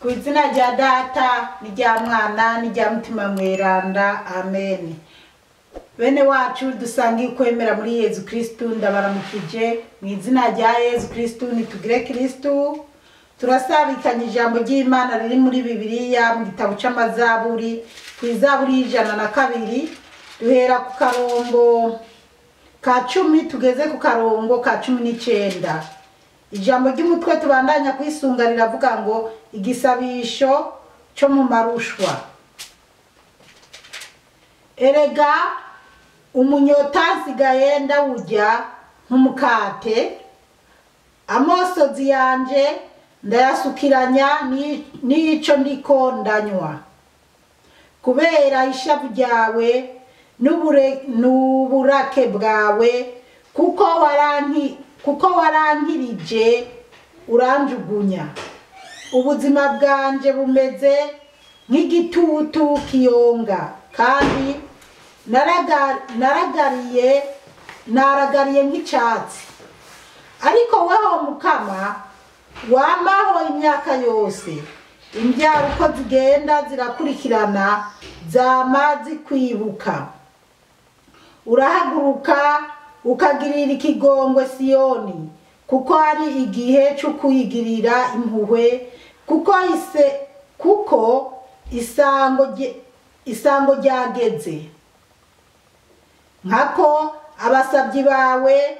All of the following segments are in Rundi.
Ku izina rya Data n'irya Mwana n'irya Mutima Mweranda, amen. Bene wacu dusangiye ukwemera muri Yezu Kristu, ndabaramukije mu izina rya Yezu Kristu. Nitugire Kristu. Turasabikanye ijambo ry'Imana riri muri Bibiliya mu gitabo c'Amazaburi, ku izaburi y'102, duhera ku karongo ka 10 tugeze ku karongo ka 19. Ijambo ry'umutwe tubandanya kwisunga riravuga ngo igisabisho cyo mu marushwa. Erega umunyota nsigaye ndawurya nk'umukate, amosozi yanje ndayasukiranya n'ico ndiko ndanywa. Kubera ishavu ryawe n'uburake bwawe, kuko warankirije uranjugunya. Ubuzima bwanje bumeze nk'igitutu kiyonga, kandi naragariye nk'icatsi. Ariko weho Mukama wamaho imyaka yose, imbyaro uko zigenda zirakurikirana zama zikwibuka. Urahaguruka ukagirira ikigongwe Siyoni, kuko ari igihe cyo kuyigirira impuhwe, kuko isango ryageze. Nkako abasabyi bawe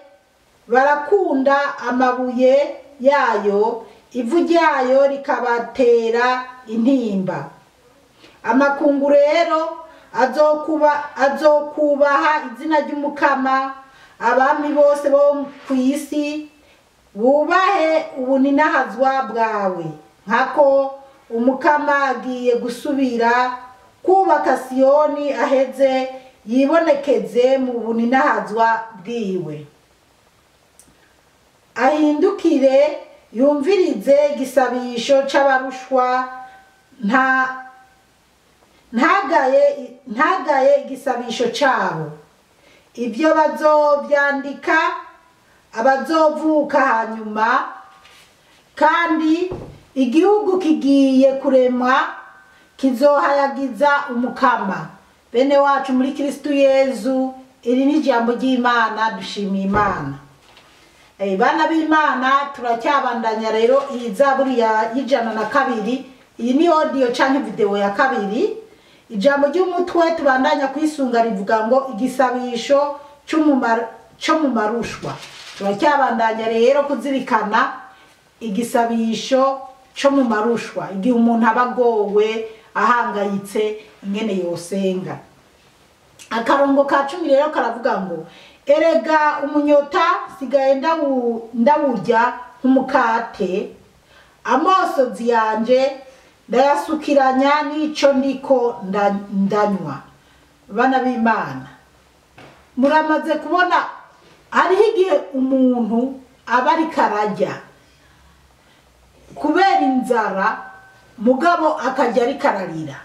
barakunda amabuye yayo, ivu ryayo rikabatera intimba. Amakungu rero azokubaha izina ry'Umukama, abami bose bo ku isi bubahe ubuninahazwa bwawe. Nkako Umukama agiye gusubira kubaka Siyoni, aheze yibonekeze mu buninahazwa bwiwe. Ahindukire yumvirize igisabisho c'abarushwa, ntagaye igisabisho cabo. Ibyo bazovyandika abazovuka hanyuma, kandi igihugu kigiye kuremwa kizohayagiza Umukama. Bene wacu muri Kristu Yezu, iri ni ijambo ry'Imana, dushimiye Imana. Bana b'Imana, turacyabandanya rero iyi zaburi ya 102. Iyi ni audio canke video ya kabiri. Ijambo ry'umutwe tubandanya kwisunga rivuga ngo igisabisho cyo mu marushwa. Turacyabandanya rero kuzirikana igisabisho cyo mu marushwa, igihe umuntu aba agowe ahangayitse ingene yosenga. Akarongo ka 10 rero karavuga ngo erega umunyota sigaye ndawurya nk'umukate, amosozi yanje ndayasukiranya n'ico ndiko ndanywa. Bana b'Imana, muramaze kubona hariho igihe umuntu aba ariko ararya kubera inzara, mugabo akajya ariko ararira.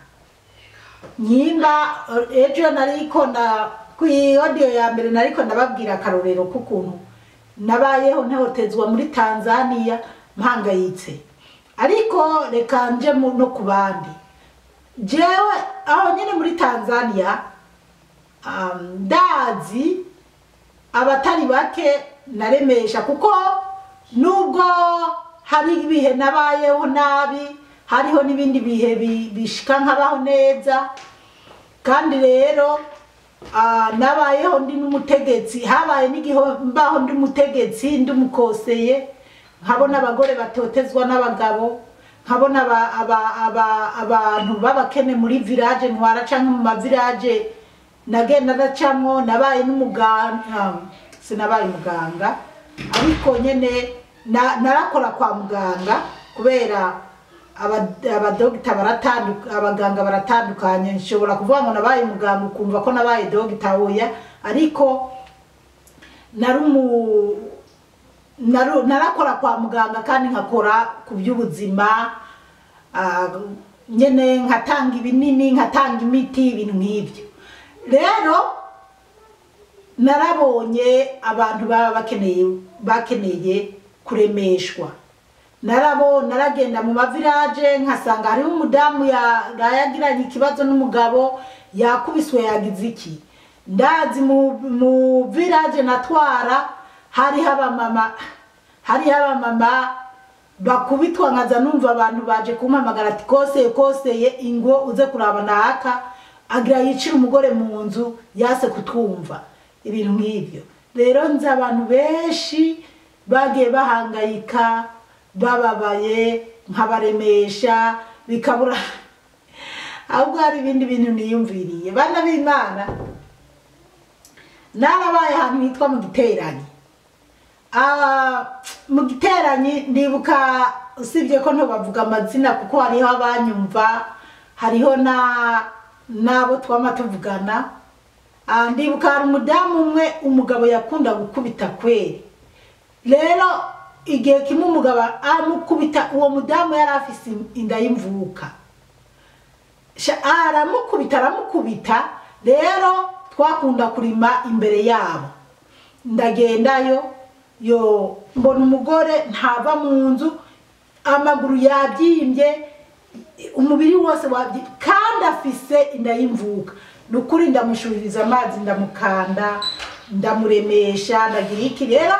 Nyimba ejo nariko na kuri audio ya mbere nariko ndababwira akarorero k'ukuntu nabayeho ntehotezwa muri Tanzania mpangayitse. Ariko reka nje no ku bandi. Jewe aho nyene muri Tanzania, ndazi abatari bake naremesha, kuko nubwo hari ibihe nabayeho nabi, hariho n'ibindi bihe bishika nkabaho neza. Kandi rero nabayeho ndi n'umutegetsi, habaye n'igihe mbaho ndi umutegetsi, ndi umukoseye, nkabona abagore batotezwa n'abagabo, nkabona abantu b'abakene muri village ntwara canke mu ma village nagenda ndacamwo. Nabaye n'umuganga, sinabaye muganga ariko nyene narakora kwa muganga, kubera abadogita baratandukanye, abaganga baratandukanye. Nshobora kuvuga ngo nabaye muganga ukumva ko nabaye dogita, oya, ariko narakora kwa muganga kandi nkakora ku by'ubuzima, nyene nkatanga ibinini, nkatanga imiti, ibintu nk'ibyo. Rero narabonye abantu baba bakeneye kuremeshwa. Narabo naragenda mu mavirage nkasanga hariho umudamu yagiranye ikibazo n'umugabo, yakubiswe, yagize iki. Ndazi mu village natwara hariho abamama bakubitwa, nkaza numva abantu baje kumpamagara ati koseye koseye ingo uze kuraba naka agira yicira umugore mu nzu yase kutwumva, ibintu nk'ibyo. Rero nzi abantu benshi bagiye bahangayika, bababaye, nkabaremesha bikabura. Ahubwo hari ibindi bintu niyumviriye bana b'Imana. Narabaye ahantu hitwa mu giteranyi. Mu giteranyi ndibuka, usibye ko ntobavuga amazina kuko hariho abanyumva, hariho n'abo twama tuvugana. Ndibuka hari umudamu umwe umugabo yakunda gukubita kweri. Rero igihe kimwe umugabo amukubita, uwo mudamu yari afise inda y'imvuka, aramukubita. Rero twakunda kurima imbere yabo, ndagendayo yo mbona umugore ntava mu nzu, amaguru yabyimbye, umubiri wose wabyimbye, kandi afise inda y'imvuka. Nukuri ndamushuririza amazi, ndamukanda, ndamuremesha, ndagira iki. Rero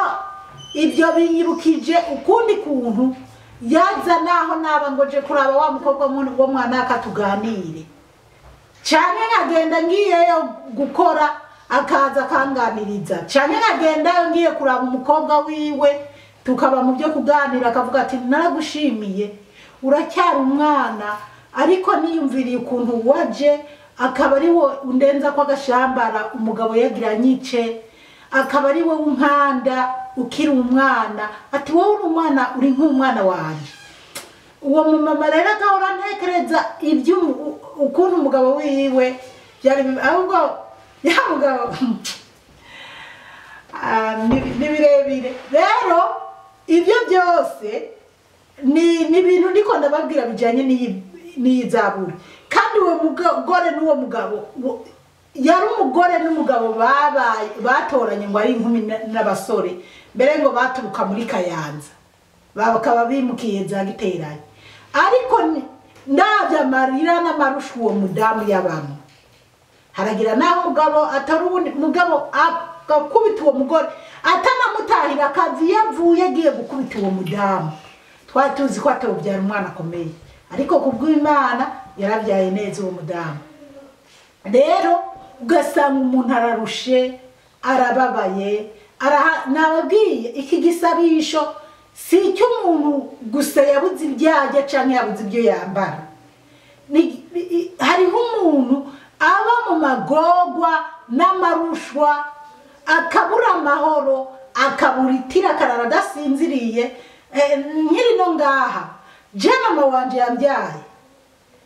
ibyo binyibukije ukundi kuntu yaza naho naba ngoje kuraba wa mukobwa wo mwana akatuganire, cyane nkagenda ngiyeyo gukora akaza akanganiriza, cyane nkagenda ngiye kuraba umukobwa wiwe tukaba mu byo kuganira, akavuga ati naragushimiye uracyari umwana, ariko niyumviriye ukuntu waje akaba ari wo undenza ko agashambara umugabo yagira nyice, akaba ari wowe unkanda ukiri umwana, ati wowe uri umwana, uri nk'umwana wanje. Uwo mumama rero agahora ntekereza ibyo ukuntu umugabo wiwe byari, ahubwo ya mugabo ni birebire. Rero ibyo byose ni ibintu ndiko ndababwira bijyanye n'iyi zaburi. Kandi uwo mugore n'uwo mugabo yari umugore n'umugabo babaye batoranye ngo ari inkumi n'abasore, mbere ngo baturuka muri Kayanza bakaba bimukiye za Giteranye. Ariko ndabya amarira n'amarusha uwo mudamu yabamo, haragira naho umugabo atari uwundi mugabo agakubita uwo mugore atanamutahira akazi yavuye agiye gukubita uwo mudamu. Twari tuzi ko atawubyara umwana akomeye, ariko kubw'Imana yarabyaye neza uwo mudamu. Rero ugasanga umuntu ararushe, arababaye, nababwiye iki gisabisho si icy'umuntu gusa yabuze ibyo cyangwa yabuze ibyo yambara. Hariho umuntu aba mu magogwa n'amarushwa, akabura amahoro, akabura itira, akarara adasinziriye. Nkiri no ngaha je mama wanje yambyaye,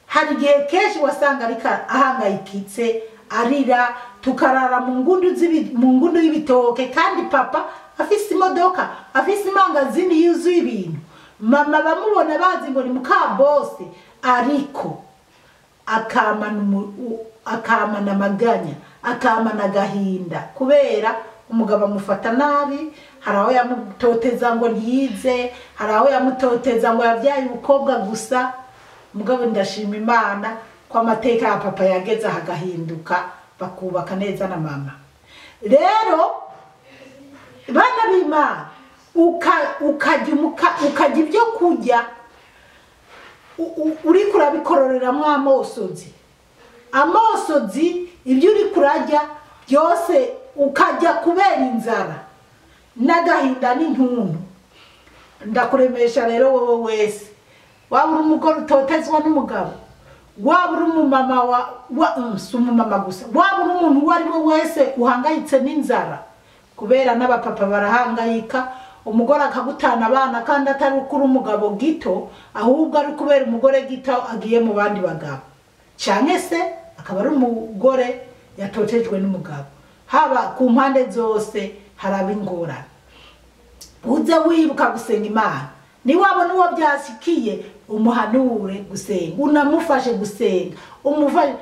hari igihe kenshi wasanga ariko ahangayikitse arira, tukarara mu ngundu y'ibitoke, kandi papa afise imodoka, afise imangazini yuzuye ibintu. Mama bamubona bazi ngo ni muka bose, ariko akamana amaganya, akamana agahinda kubera umugabo amufata nabi. Hari aho yamutoteza ngo ntiyize, hari aho yamutoteza ngo yabyaye umukobwa gusa. Mugabo ndashima Imana ko amateka ya papa yageze ahagahinduka, bakubaka neza na mama. Rero bana b'Imana, ukajya ibyo kurya uri kurabikororeramo amosozi, amosozi ibyo uri kurajya byose ukajya kubera inzara n'agahinda n'intuntu. Ndakuremesha rero wowe wese, waba uri umugore utotezwa n'umugabo, waba uri umumama si umumama gusa, waba uri umuntu uwo ari we wese uhangayitse n'inzara, kubera n'abapapa barahangayika. Umugore akagutana abana kandi atari ukuri umugabo gito, ahubwo ari kubera umugore gito agiye mu bandi bagabo, cyane se akaba ari umugore yatotejwe n'umugabo. Haba ku mpande zose haraba ingorane. Uze wibuka gusenga Imana, niwabona uwo byasikiye umuhanure gusenga, unamufashe gusenga, umufashe.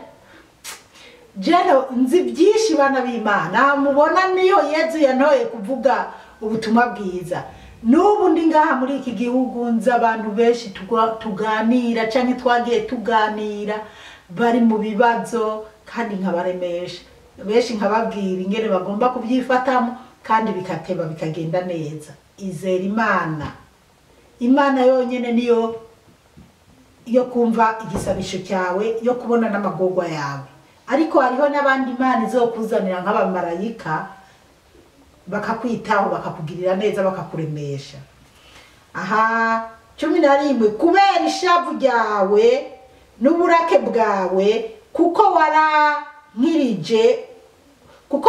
Jeno nzi byinshi bana b'Imana, mubona niyo Yezu yantoye kuvuga ubutumwa bwiza. N'ubu ndi ngaha muri iki gihugu, nzi abantu benshi tuganira canke twagiye tuganira bari mu bibazo, kandi nkabaremesha benshi, nkababwira ingene bagomba kubyifatamo, kandi bikateba bikagenda neza. Izera Imana. Imana yonyene niyo yo kumva igisabisho cyawe, yo kubona n'amagorwa yawe. Ariko hariho n'abandi Imana izokuzanira nk'abamarayika, bakakwitaho, bakakugirira neza, bakakuremesha. Aha 11: kubera ishavu ryawe n'uburake bwawe, kuko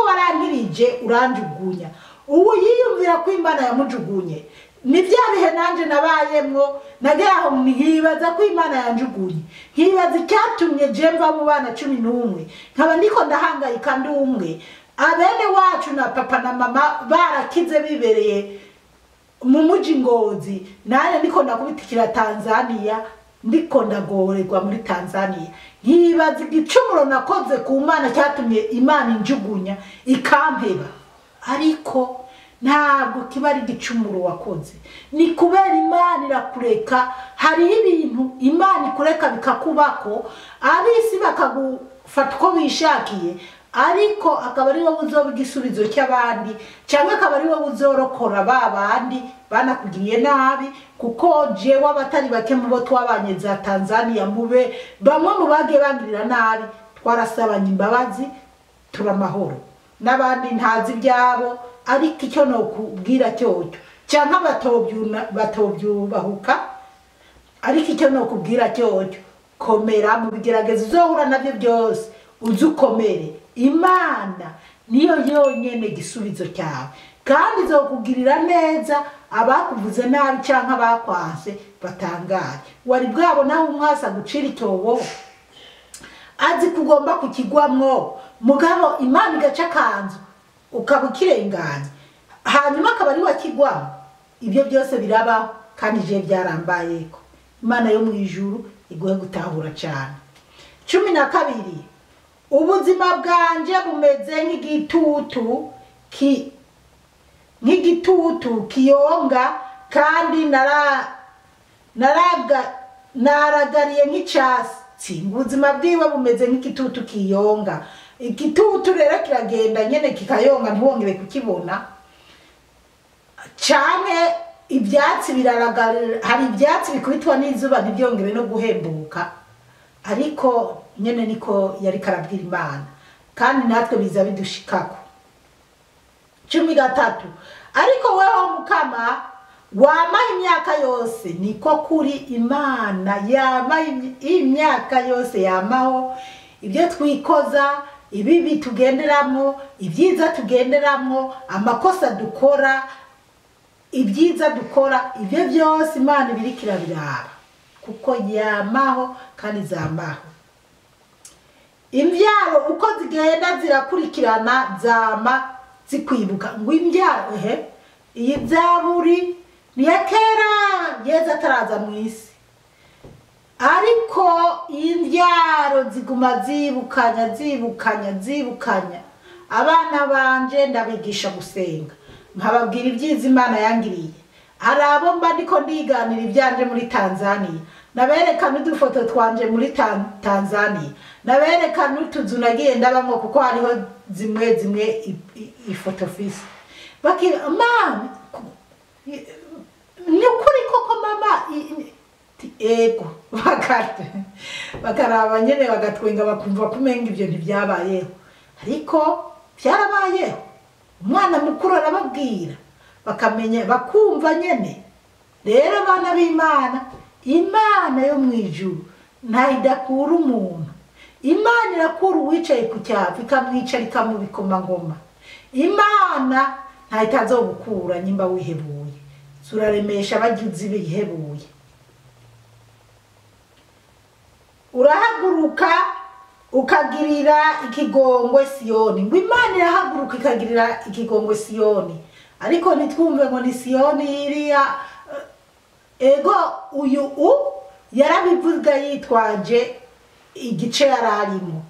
warankirije uranjugunya. Ubu yiyumvira ko Imana yamujugunye. Ni bya bihe nanje nabayemwo, nagera aho nkibaza ko Imana yanjugunye, nkibaza icyatumye je mva mu bana 11, nkaba ndiko ndahangayika ndi umwe, abene wacu na papa na mama barakize bibereye mu muji Ngozi, nanjye ndiko ndakubitikira Tanzania, ndiko ndagorerwa muri Tanzania, nkibaza igicumuro nakoze ku Mana cyatumye Imana injugunya ikampeba. Ariko ntabwo kiba ari igicumuro wakoze, ni kubera Imana irakureka. Hariho ibintu Imana ikureka bikakubako, ab'isi bakagufata uko bishakiye, ariko akaba ari wowe uzoba igisubizo cy'abandi, cyangwa akaba ari wowe uzorokora ba bandi banakugiriye nabi. Kuko jewe abatari bake mu bo twabanye za Tanzania, mube bamwe mu bagiye bangirira nabi, twarasabanye imbabazi, turamahoro. N'abandi ntazi ibyabo, ariko icyo nokubwira cyocyo, cyangwa batobyubahuka, ariko icyo nokubwira cyocyo: komera mu bigeragezo uzohura nabyo byose, uze ukomere. Imana niyo yonyene igisubizo cyawe, kandi izokugirira neza. Abakuvuze nabi cyangwa abakwanse batangaye. Wari bwabona aho umwasa gucira icyobo, azi ko ugomba kukigwamwo, mugabo Imana igaca akanzu ukaba ukirenganya, hanyuma akaba ari wakigwamo? Ibyo byose birabaho, kandi je byarambayeko. Imana yo mu ijuru iguhe gutahura cyane. 12: ubuzima bwanje bumeze nk'igitutu kiyonga, kandi naragariye nk'icyatsi. Ubuzima bwiwe bumeze nk'igitutu kiyonga. Igitutu rero kiragenda nyene kikayonga, ntiwongere kukibona. Cyane ibyatsi biraragarira, hari ibyatsi bikubitwa n'izuba ntibyongere no guhembuka. Ariko nyene niko yari karabwira Imana, kandi natwe biza bidushikako. 13: ariko weho Mukama, wama imyaka yose. Niko kuri, Imana yama imyaka yose, yamaho. Ibyo twikoza, ibibi tugenderamo, ibyiza tugenderamo, amakosa dukora, ibyiza dukora, ibyo byose Imana ibiriko irabiraba, kuko yamaho kandi zamaho. Imbyaro uko zigenda zirakurikirana zama zikwibuka. Ngo imbyaro, ehe, iyi zaburi ni iya kera, Yezu ataraza mu isi, ariko imbyaro ziguma zibukanya, zibukanya, zibukanya. Abana banje ndabigisha gusenga, nkababwira ibyiza Imana yangiriye. Hari abo mba ndiko ndiganira ibyanje muri Tanzania, nabereka n'udufoto twanje muri Tanzania, nabereka n'utuzu nagiye ndabamwo, kuko hariho zimwe zimwe ifoto fise. Bakira: "Mama, ni ukuri koko mama?" Ego. Bakaraba nyene bagatwenga, bakumva kumenga ibyo ntibyabayeho, ariko byarabayeho. Umwana mukuru arababwira, bakamenya, bakumva nyene. Rero bana b'Imana, Imana yo mu ijuru ntayidakura umuntu. Imana irakura uwicaye ku cyavu, ikamwicara ikamubikomangoma. Imana ntayitazogukura nyimba wihebuye. Turaremesha abagizi bihebuye. Urahaguruka ukagirira ikigongwe Siyoni. Ngo Imana irahaguruka ikagirira ikigongwe Siyoni, ariko ntitwumve ngo ni Siyoni iriya. Ego, uyu u yarabivuga yitwaje igice yari arimo,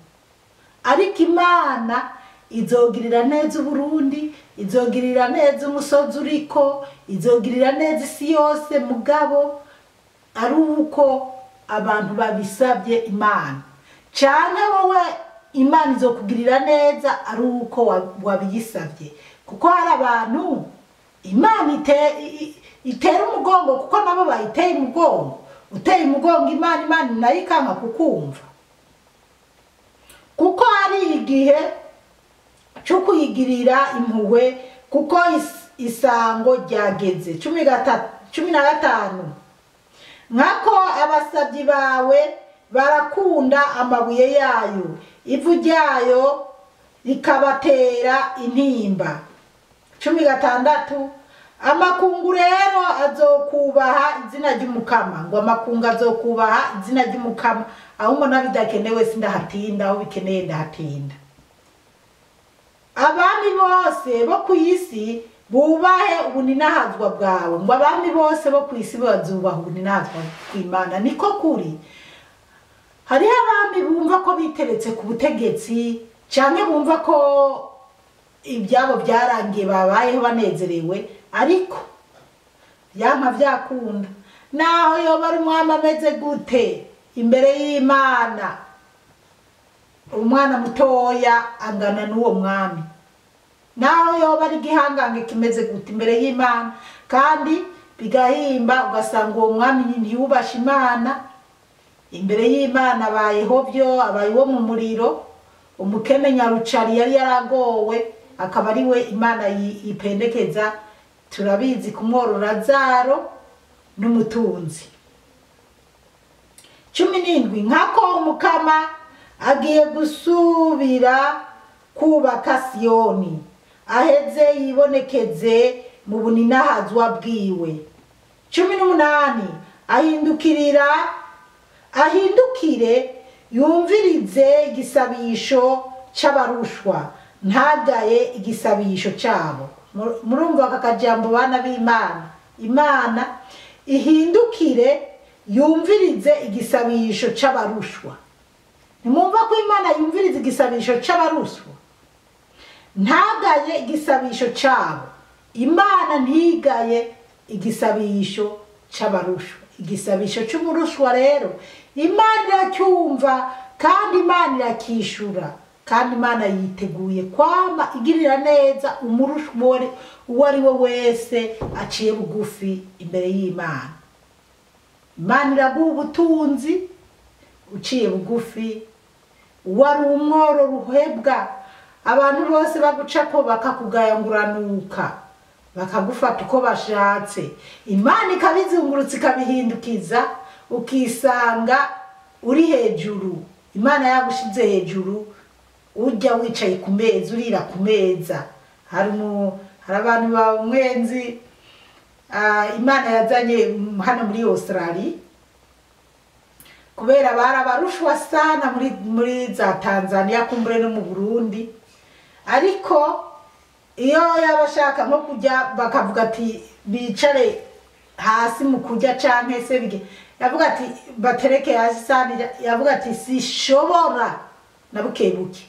ariko Imana izogirira neza Uburundi. izogirira neza umusozi uriko, izogirira neza isi yose, mugabo ari uko abantu babisabye Imana. Canke wowe Imana izokugirira neza ari uko wabiyisabye, kuko hari abantu Imana itera umugongo, kuko nabo bayiteye umugongo. Uteye umugongo Imana, Imana nayo ikanka kukumva, kuko hari igihe cyo kuyigirira impuhwe, kuko isango ryageze. 15 nkako abasabyi bawe barakunda amabuye yayo, ivu ryayo rikabatera intimba. 16 amakungu rero azokubaha izina ry'Umukama, ngo amakungu azokubaha izina ry'Umukama. Aho mbona bidakenewe sindahatinda, aho bikeneye ndahatinda. Abami bose bo ku isi bubahe ubuninahazwa bwawe, ngo abami bose bo ku isi bazubaha ubuninahazwa bw'Imana. Niko kuri. Hariho abami bumva ko biteretse ku butegetsi, canke bumva ko ibyabo byarangiye babayeho banezerewe, ariko yanka vyakunda. Naho yoba ari umwami ameze gute imbere y'Imana, umwana mutoya angana n'uwo mwami. Naho yoba ari igihangange kimeze gute imbere y'Imana, kandi bigahimba ugasanga uwo mwami ntiyubasha Imana. Imbere y'Imana abayeho byo, abaye uwo mu muriro. Umukene nyarucari yari yaragowe, akaba ari we Imana yipendekeza. Turabizi kumworora Zaro n'umutunzi. 17 nkako Umukama agiye gusubira kubaka Siyoni, aheze yibonekeze mu buninahazwa bwiwe. 18 ahindukire yumvirize igisabisho c'abarushwa, ntagaye igisabisho cabo. Murumva aka kajambo bana b'Imana, Imana ihindukire yumvirize igisabisho c'abarushwa. Nimumva ko Imana yumvirize igisabisho c'abarushwa, ntagaye igisabisho cabo. Imana ntigaye igisabisho c'abarushwa. Igisabisho c'umurushwa rero Imana iracyumva, kandi Imana irakishura, kandi Imana yiteguye kwama igirira neza umurushwa uwo ari we wese aciye bugufi imbere y'Imana. Imana iraguha ubutunzi uciye bugufi, wari umworo ruhebwa, abantu bose bagucako bakakugayanguranuka, bakagufata uko bashatse. Imana ikabizungurutsa ikabihindukiza, ukisanga uri hejuru. Imana yagushize hejuru, ujya wicaye ku meza, urira ku meza. Hari abantu ba mwenzi Imana yazanye hano muri Australia, kubera barabarushwa sana muri za Tanzania, kumbure no mu Burundi. Ariko iyo yabashaka nko kujya bakavuga ati bicare hasi mu kurya canke se bige, yavuga ati batereke hasi sana, yavuga ati sishobora na bukebuke,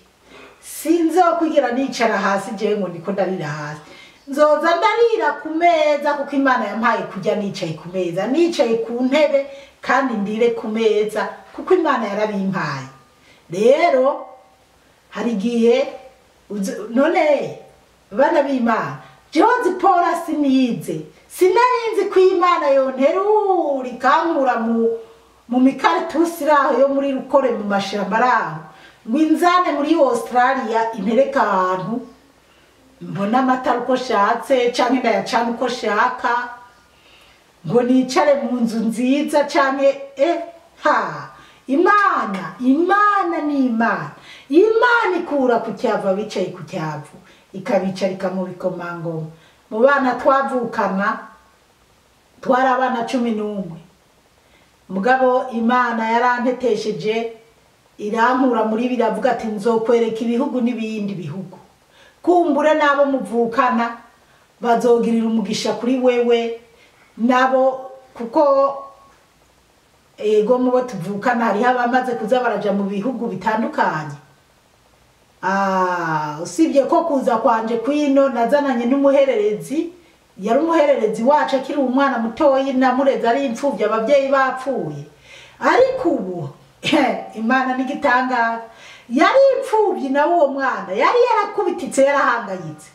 sinzokwigira nicara hasi jewe ngo ndiko ndarira hasi, nzoza ndarira ku meza, kuko Imana yampaye kurya nicaye ku meza, nicaye ku ntebe, kandi ndire ku meza, kuko Imana yarabimpaye. Rero hari igihe none bana b'Imana, jewe Zipora sinize, sinarinzi ko Imana yonterura ikankura mu mikaritusi iraho yo muri Rukore mu mashamba araho, ngo inzane muri Australia intereka ahantu mbona amatara uko shatse, canke ndayacana uko shaka, ngo nicare mu nzu nziza canke ha. Imana, Imana ni Imana. Imana ikura ku cyavu abicaye ku cyavu, ikabicarika mu bikomangoma. Mu bana twavukana twari abana 11, mugabo Imana yarantetesheje irankura muri biravuga ati nzokwereka ibihugu n'ibindi bihugu, kumbure nabo muvukana bazogirira umugisha kuri wewe nabo, kuko ego mubo tuvukana hariho abamaze kuza baraja mu bihugu bitandukanye. Usibye ko kuza kwanje kwino nazananye n'umuhererezi, yari umuhererezi wacu akiri umwana mutoyi, namureze ari imfuvyi, abavyeyi bapfuye. Ariko ubu Imana n'igitangaza, yari imfuvyi nawe uwo mwana yari yarakubititse, yarahangayitse.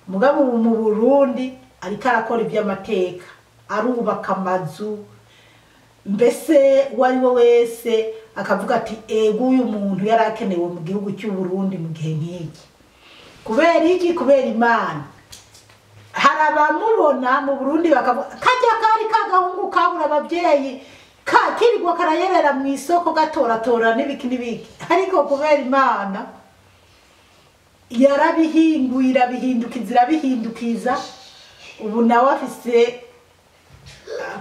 Mugabo ubu mu Burundi ariko arakora ivy'amateka, arubaka amazu, mbese uwo ari we wese akavuga ati ego uyu muntu yari akenewe mu gihugu cy'u Burundi mu gihe nk'iki. Kubera iki? Kubera Imana. Hari abamubona mu Burundi bakavuga kajya kari kagahungu kabura abavyeyi, kirirwa karayerera mu isoko gatoratora n'ibiki n'ibiki, ariko kubera Imana yarabihinguye, irabihindukiza, irabihindukiza. Ubu nawe afise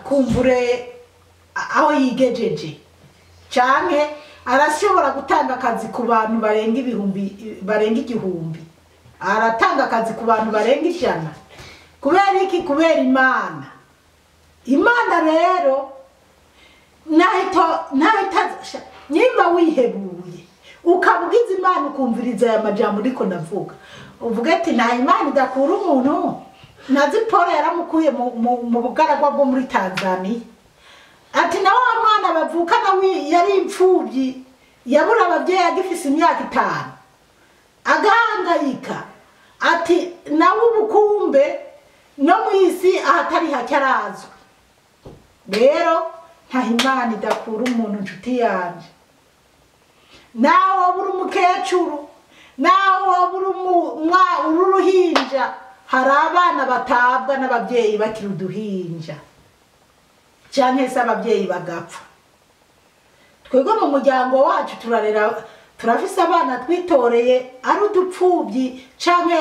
kumbure aho yigejeje, canke arashobora gutanga akazi ku bantu barenga ibihumbi, barenga igihumbi, aratanga akazi ku bantu barenga 100. Kubera iki? Kubera Imana. Imana rero nahita nyimba wihebuye ukabugiza Imana, ukumviriza aya majambo ndiko ndavuga, uvuga ati nta Imana idakura umuntu. Nazi Paul yaramukuye mu bugaragwa bwo muri Tanzania, ati na wa mwana bavukana yari imfuvyi, yabura abavyeyi agifise imyaka 5, agahangayika, ati nawe ubukumbe no mwisi ahatari hake arazwi. Rero nta Imana idakura umuntu, nshuti yanje. Nawe wabura umukecuru, nawe wabura uruhinja, hari abana batabwa n'abavyeyi bakiri uduhinja, canke se abavyeyi bagapfa. Twebwe mu muryango wacu turarera, turafise abana twitoreye ari udupfuvyi canke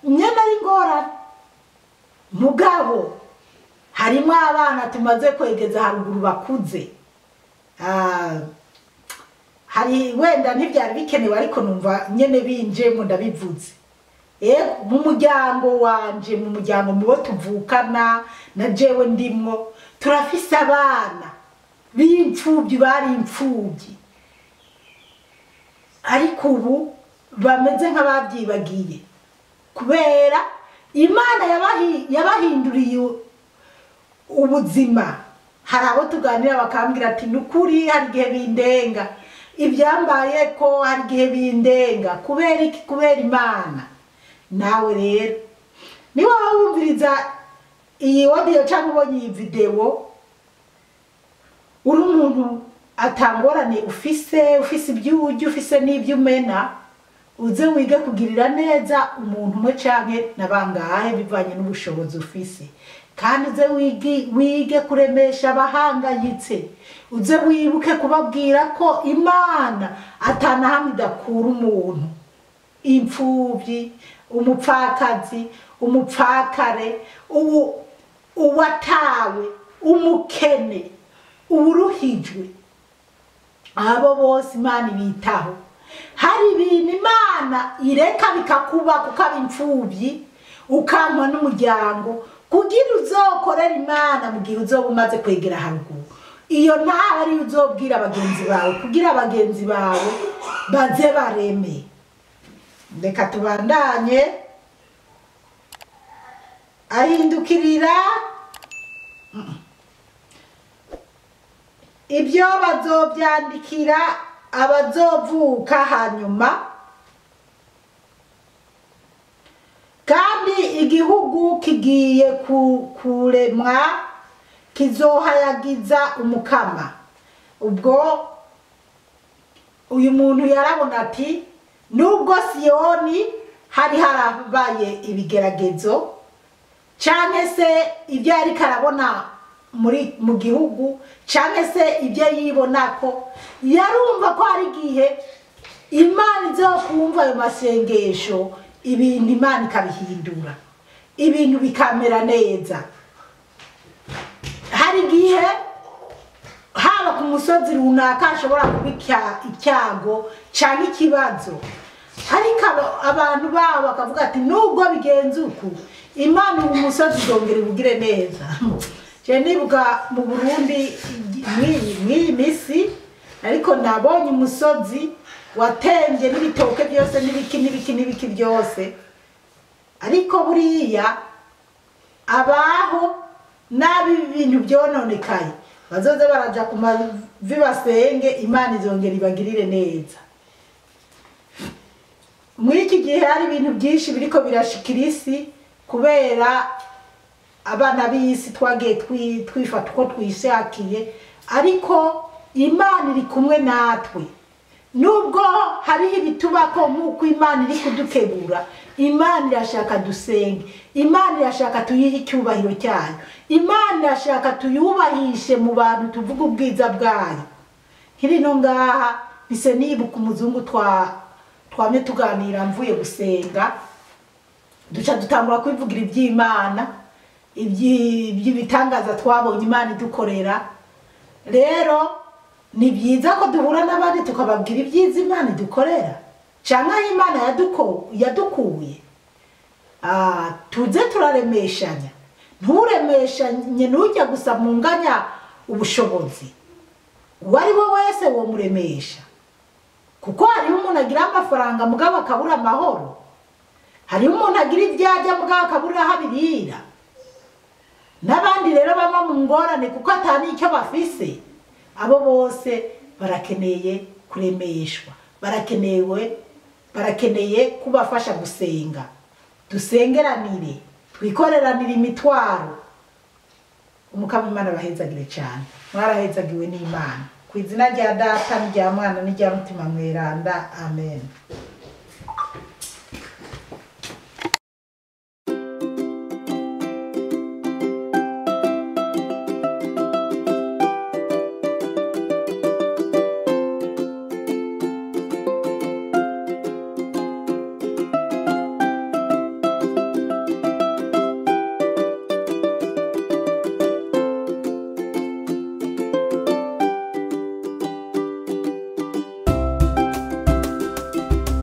nyene ari ingorane, mugabo harimwo abana tumaze kwegeza haruguru bakuze. Hari wenda ntivyari bikenewe, ariko numva nyene binjemwo ndabivuze. Ego mu muryango wanje, mu muryango mubo tuvukana na jewe ndimwo, turafise abana b'imfuvyi, bari imfuvyi, ariko ubu bameze nk'abavyibagiye kubera Imana yabahinduriye ubuzima. Hari abo tuganira bakambwira ati nukuri hari igihe bindenga ibyambaye, ko hari igihe bindenga. Kubera iki? Kubera Imana. Nawe rero niba wumviriza iyi audio cyangwa ubonye iyi video, uri umuntu atangorane ufise, ufise ibyo urya, ufise n'ibyo umena, uze wige kugirira neza umuntu umwe canke na bangahe bivanye n'ubushobozi ufise. Kandi uze wige kuremesha abahangayitse, uze wibuke kubabwira ko Imana atana hamwe idakura umuntu, imfuvyi, umupfakazi, umupfakare, uwatawe, umukene, uwuruhijwe, abo bose Imana ibitaho. Hari ibintu Imana ireka bikakuba kukaba imfuvyi, ukankwa n'umuryango, kugira uzokorera Imana mu gihe uzoba umaze kwegera haruguru. Iyo ntawe ari uzobwira abagenzi bawe, kugira abagenzi bawe baze bareme. Reka tubandanye. Ahindukirira ibyo bazobyandikira abazovuka hanyuma, kandi igihugu kigiye kuremwa kizohayagiza umukama. Ubwo uyu muntu yarabona ati nubwo Siyoni hari harabaye ibigeragezo, canke se ibyo yariko arabona muri mu gihugu, canke se ibyo yibonako, yarumva ko hari igihe Imana izokumva ayo masengesho, ibintu Imana ikabihindura, ibintu bikamera neza. Hari igihe haba ku musozi runaka hashobora kuba icyago canke ikibazo, ariko abantu babo bakavuga ati nubwo bigenze uku, Imana ubu musozi izongera ibugire neza. Je nibuka mu Burundi mw'iyi misi, ariko nabonye umusozi Watembye n'ibitoke byose n'ibiki n'ibiki n'ibiki byose. Ariko buriya abaho nabi ibintu byononekaye bazoze baraja ku mavi basenge, Imana izongera ibagirire neza. Muri iki gihe hari ibintu byinshi biriko birashikira isi kubera abana b'isi twagiye twifata uko twishakiye, ariko Imana iri kumwe natwe. Nubwo hariho ibitubako nk'uko Imana iri kudukebura, Imana irashaka dusenge, Imana irashaka tuyihe icyubahiro cyayo, Imana irashaka tuyubahishe mu bantu tuvuga ubwiza bwayo. Nkiri no ngaha mpise nibuka umuzungu twamye tuganira mvuye gusenga, duca dutangura kwivugira iby'Imana, iby'ibitangaza twabonye Imana idukorera. Rero ni byiza ko duhura n'abandi tukababwira ibyiza Imana idukorera canke aho Imana yadukuye. Tuze turaremeshanya, nturemeshanye nujya gusa munganya ubushobozi, uwo ari we wese womuremesha, kuko hariho umuntu agira amafaranga mugabo akabura amahoro, hariho umuntu agira ivyarya mugabo akabura aho abirira, n'abandi rero baba mu ngorane kuko ata n'icyo bafise. Abo bose barakeneye kuremeshwa, barakeneye kubafasha gusenga. Dusengeranire, twikoreranire imitwaro. Umukama Imana abahezagire cyane, mwarahezagiwe n'Imana. Ku izina rya Data n'irya Mwana n'irya Mutima Mweranda, amen.